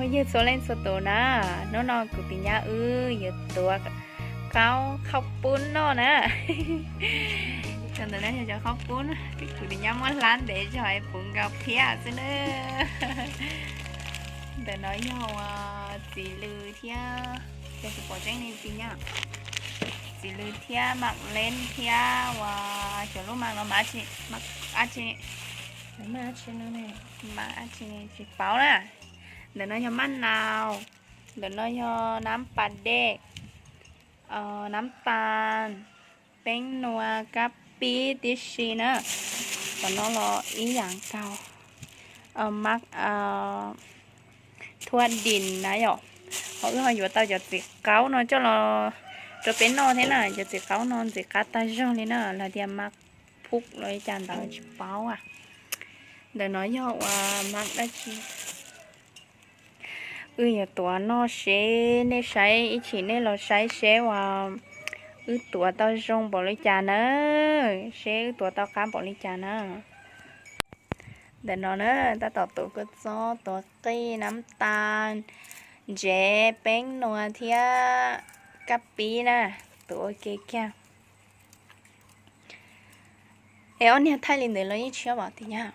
Yog txhua leej txhua tus na, hnub no kuv tus nyab wb yuav tuav qaub qhaub poob noj na. Cov ntawm no yog cov qhaub poob, kuv tus nyab muab hlab ntev zog es puv nkaus phiab xwb na. Ntawm no yog uas txiv lws thiab, yog tus pom tseeb li txiv nyab, txiv lws thiab mam leeb thiab uas cov lub mam no mas ab tsi, mas ab tsi, mas ab tsi tsis paub na. Ntawm no yog maj nau, ntawm no yog nab pas dej, nab tas, peeb nua, kab pib tib si na. Tom no los ib yam nkaus, mas thuab dis na yom. Ho wb ho yuav tau cov txiv qaub no coj los rau peb noj thiab na. Cov txiv qaub no ntxim qab tag zog li na, los tias mas phub los li cas ntawd tsis paub a. Ntawm no yog uas mas dab tsi. Wb yuav tuav noj seb nej saib, ib chim nej los saib seb uas wb tuav tau zoo npaum li cas na, seb wb tuav tau qab npaum li cas na. Ntawm no na, tab tom tuav kua txob, tuav qij, nab tas, ntsev, peeb nua thiab kab pib na, tuav ua ke kiag. Es ob niag thaij li ntawd los yeej tshiab pom tiag nyab.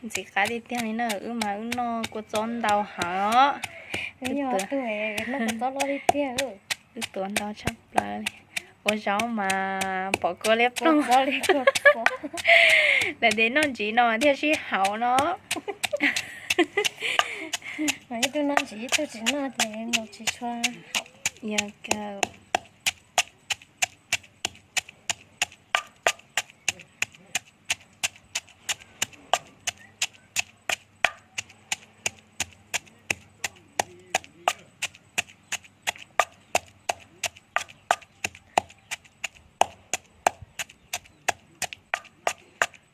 Ntxim qab tiag tiag li na, wb mas wb noj kua txob ntau heev os. Wb tuav ntau tshaj plaws li. Ua zaub mas pom kua liab ploog. Lawv tias noj ntsis no thiaj sib haum no. Ib tug noj ntsis ib tug tsis noj ces mus tsis tshua haum. Yog kawg.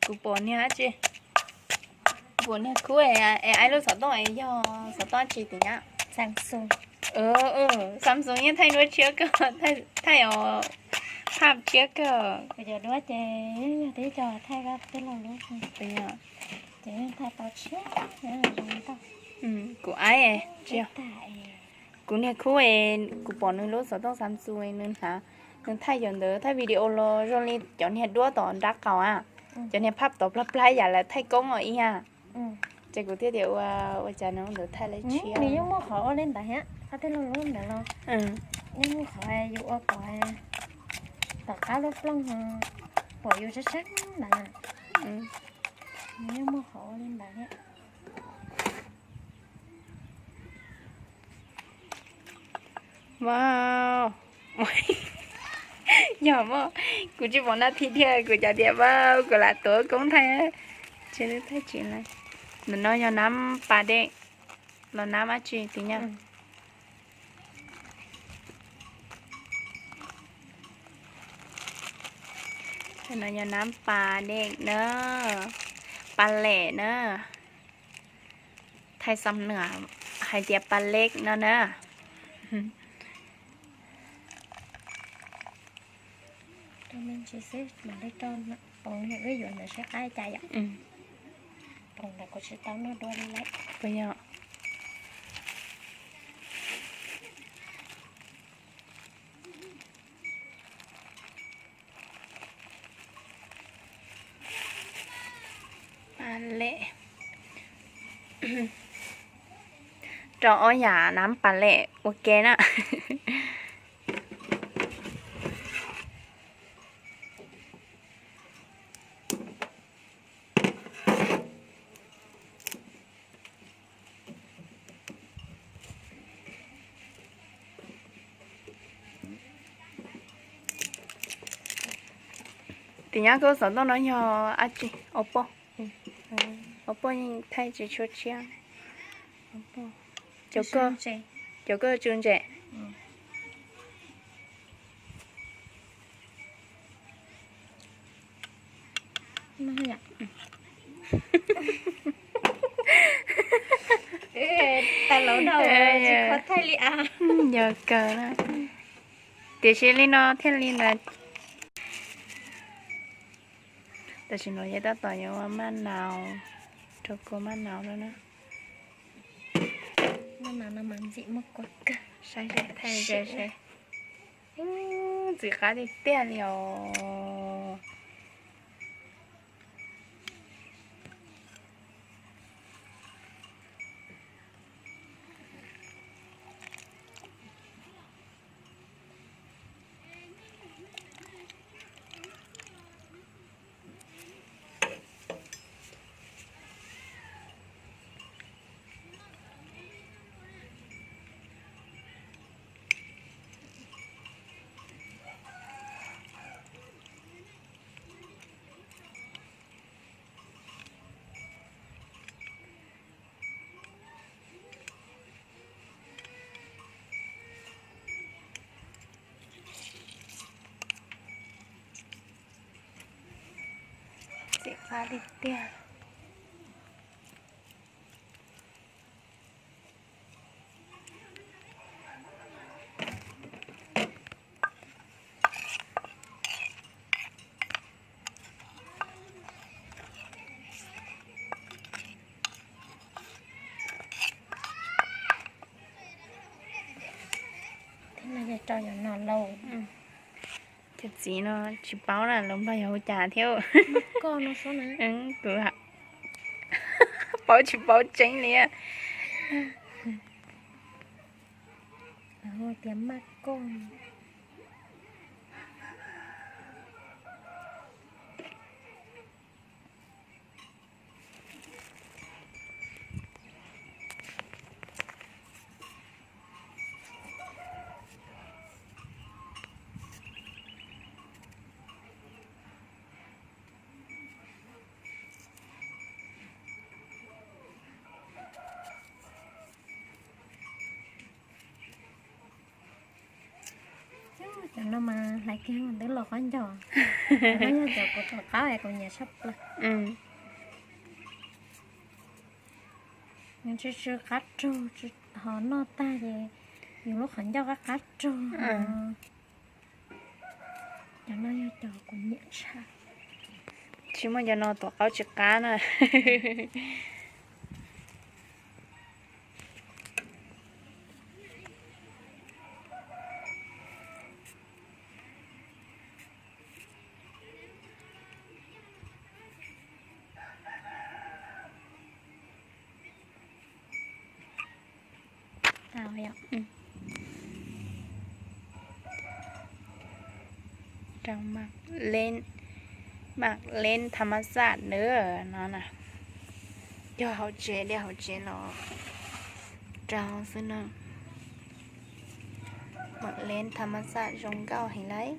Kuv pom niag dab tsi, kuv pom niag khub es aib lub xov tooj es yog xov tooj dab tsi tim nyab? Samsung. Samsung yeej thaij duab tshiab kawg, thaij os, phaj tshiab kawg. Kuv cov duab ces yog tib co thaij tej laug lub. Ces yeej thaij tau tshiab, zoo tau. Kuv aib, kuv niag khub es kuv pom nws lub xov tooj Samsung es nws hnav, nws thaij cov ntawd thaij video los zoo li cov niag duab tom nrab qaum a, cov niag phaj tod plag plag yam lawv thaij koob os ib yam. Ces kuv thiaj tias ua, ua cas nws ntawd thaij li tshiab. Nws yeej muaj qhov ua li ntawd thiab, qhov tej laug lub ntawd los yeej muaj qhov yus ua kom tom qab lub plooj pom yus sab sab ntawd. Nws yeej muaj qhov ua li ntawd thiab. Wow. Yog mas, kuv tsis pom nas this thiab kuv cav tias, wow, kuv lam tuav koob thaij. Tsis thaij tsis lawm. Ntawm no yog nab pas dej los nab dab tsi tim nyab? No yog nab pas dej na, pas lem na. Thaij xam nua hais tias pas lej no na. Rau me ntsis xwb mam li rau poos, wb yuav ntawd seb qab cas yom. Poos ntawd kuv tsis tau noj dua li lawm. Puas yog? Pas lej. Rau ob yam nab pas lej ua ke na. Tim nyab koj xov tooj no yog dab tsi? Oppo. Oppo yeej thaij tsis tshua tshiab. Cov koj tsu ntses. Tas laus dhau, tsis kho thaij li as. Yog kawg na. Tiam sis li no thiaj li ntawd. Tam sim no ces tab tom yuav ua maj naus, rau kua maj naus no na. Maj naus no mas ntxim muaj kua kawg. Saib seb thaij ze seb. Ntxim qab tiag tiag li os. Ntxim qab tiag tiag. Thiab no yog rau yog no lauj. Cov txiv no tsis paub na, lus Nplog yog hu cas thiab. Kuv paub tsis paub tseeb li. Tias maj koj. Cov no mas hlais kiag ntawd los qhov ncauj. Cov no yog cov kuv tuam qaub es kuv nyiam tshaj plaws. Nws tsw tsw qab rug, ho noj tag ces yus lub qhov ncauj qab qab rug. Cov no yog cov kuv nyiam tshaj. Tsis muaj cov no tuam qaub tsis qab na. Rau mam leeb tham mas xaj nws no na. Cog hauv tsev, liaj hauv tsev los rau xwb na. Mam leeb tham mas xaj zoo nkauj heev lauj.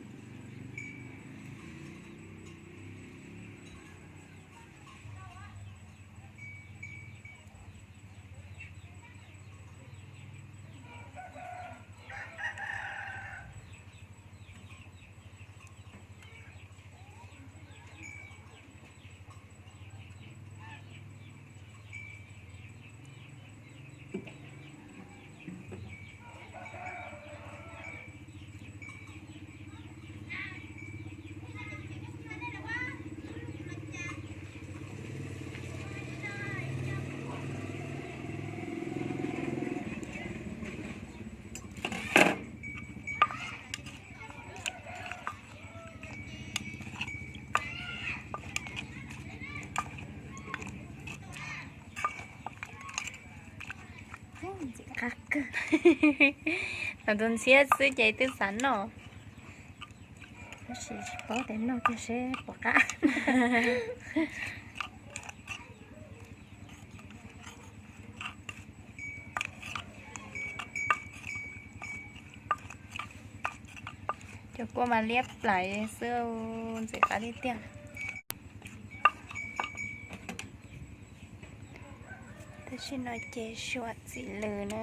Ntxim qab kawg. Los tus ntxhiab xwb ces twb xav noj. Tab sis tsis paub tias noj kiag seb puas qab. Cov kua mas liab plaim xwb, ntxim qab tiag tiag. Tam sim no ces suam txim lws na.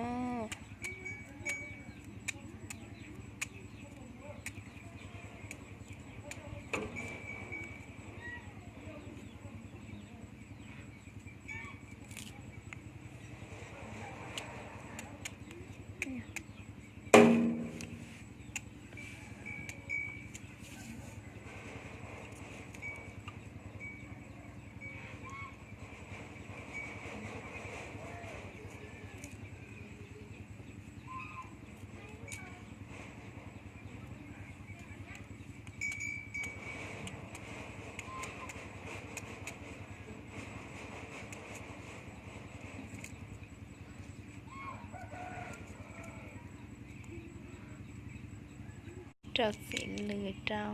Rau txiv lws rau.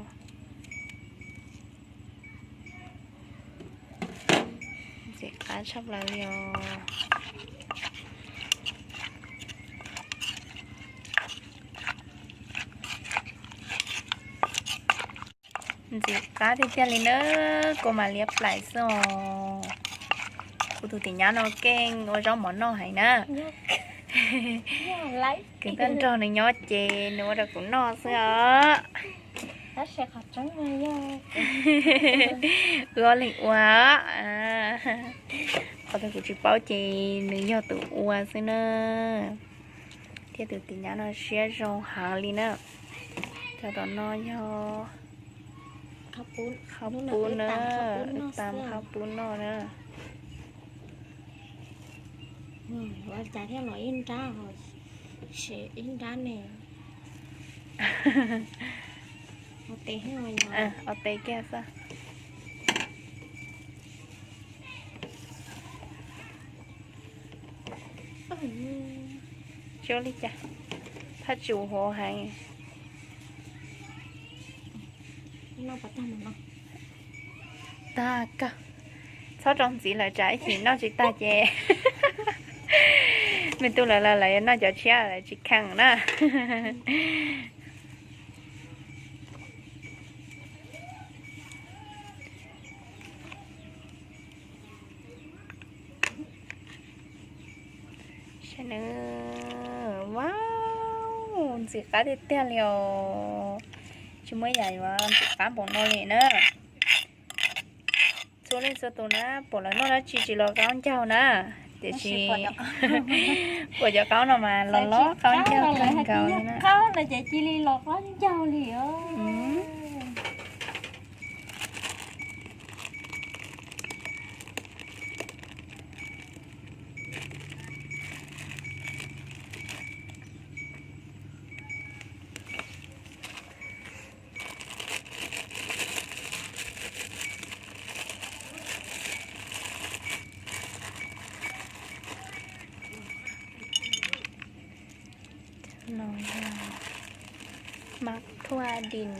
Ntxim qab tshaj plaws li os. Ntxim qab tiag tiag li na, kua mas liab plaim xwb os. Kuv tus tim nyab no keej ua zaub mov noj heev na. Kuv tuaj nrog nws nyob ces nws ua rau kuv noj xwb os. Wb ob leeg ua, qhov twg kuv tsis paub ces nws yog tus ua xwb na. Thiab tus tim nyab no siab zoo heev li na. Cov tom no yog qhov pub na, tas qhov pub noj na. Ua cas thiaj los ib nrab, ib nrab ne. Ua tes kiag xwb. Tsis ua li cas, phaj tsum hov heev. Tag kawg, txhob rau ntxiv lawm tsam ib chim noj tsis tag ces me tub lawv los lawv yuav noj cov tshiab lawv tsis kheev na. Saib na, wow, ntxim qab tiag tiag li os. Tsis muaj ib yam yuav ntxim qab npaum no li na. Txhua leej txhua tus na, pom lawv noj dab tsi tsis los qaub ncaug na, tiam sis pom cov qaub no mas los los qaub ncaug kawg nkaus li na. Qaub no ces cia li los qaub ncaug li os. No yog mab thuaj dis.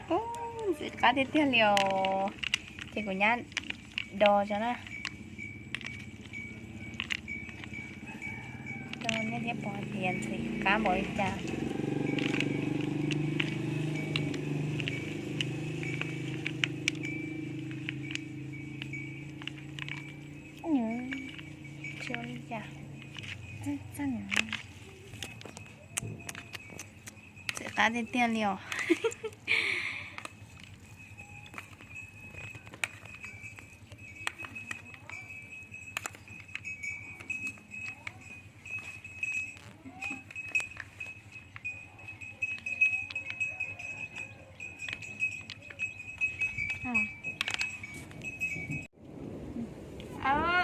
Ub, ntxim qab tiag tiag li os. Ces kuv nyab do tso na. Rau nej thiaj pom hais tias ntxim qab npaum li cas. Tsis ua li cas. Ntxim qab tiag tiag li os.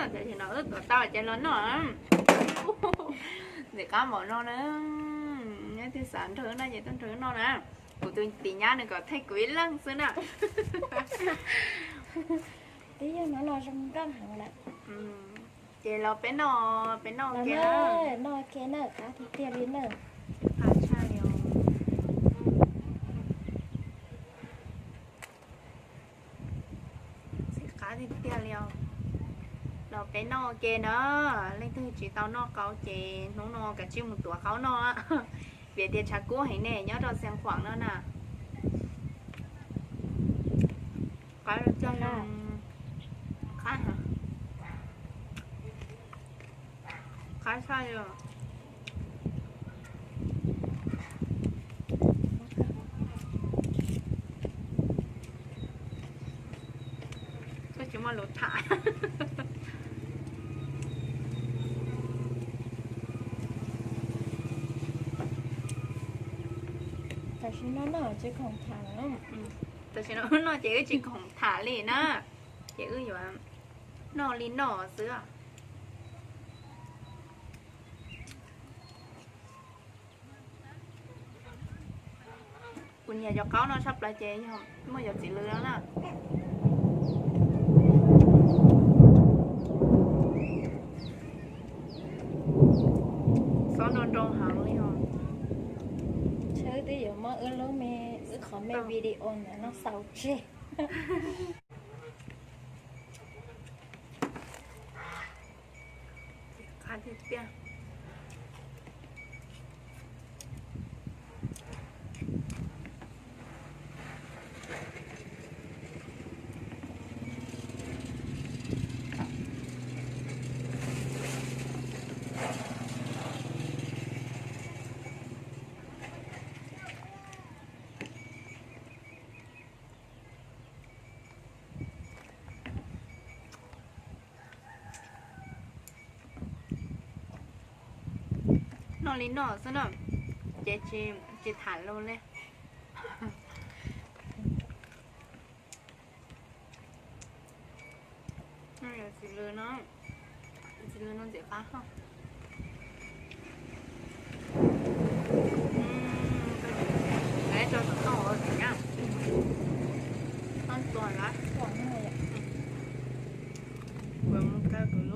Tam sim no wb tuav tau ces los noj. Ntxim qab npaum no na. Nyob twg xav nrog wb noj ces tuaj nrog wb noj na. Kuv tus tim nyab nws kom theej kuv ib leeg xwb na. Twb yog no los zoo nkauj heev lawm. Ces los peb noj, peb noj ua ke na. Noj ua ke na, qab tiag tiag li na. Qab tshaj li os. Ntxim qab tiag tiag li os. Los peb noj ua ke na. Leej twg tsis tau noj qaub ces hnub no kav tsij mus tuav qaub noj. Vim tias tshav kub heev ne, nyob rau Xeev Khuam no na. Qab, qab, qab tshaj li. Koj tsis muaj lus tham. Tam sim no noj ces wb tsis khoom tham li na, ces wb yuav noj li noj xwb. Kuv nyiam cov qaub no tshaj plaws ces yog muaj cov txiv lws no na. Xob nroo nroo heev li os. Tshawb twb yuav muab wb lub me, wb qhov me video ntawm no xaus tseg. Qab tiag tiag. Noj li noj xwb na, ces tsis tham lus li. Txiv lws no, txiv lws no ntxim qab hos. Lawv tso tom toj ua tim na. Toj tua lawm. Kuv mus kawg kuv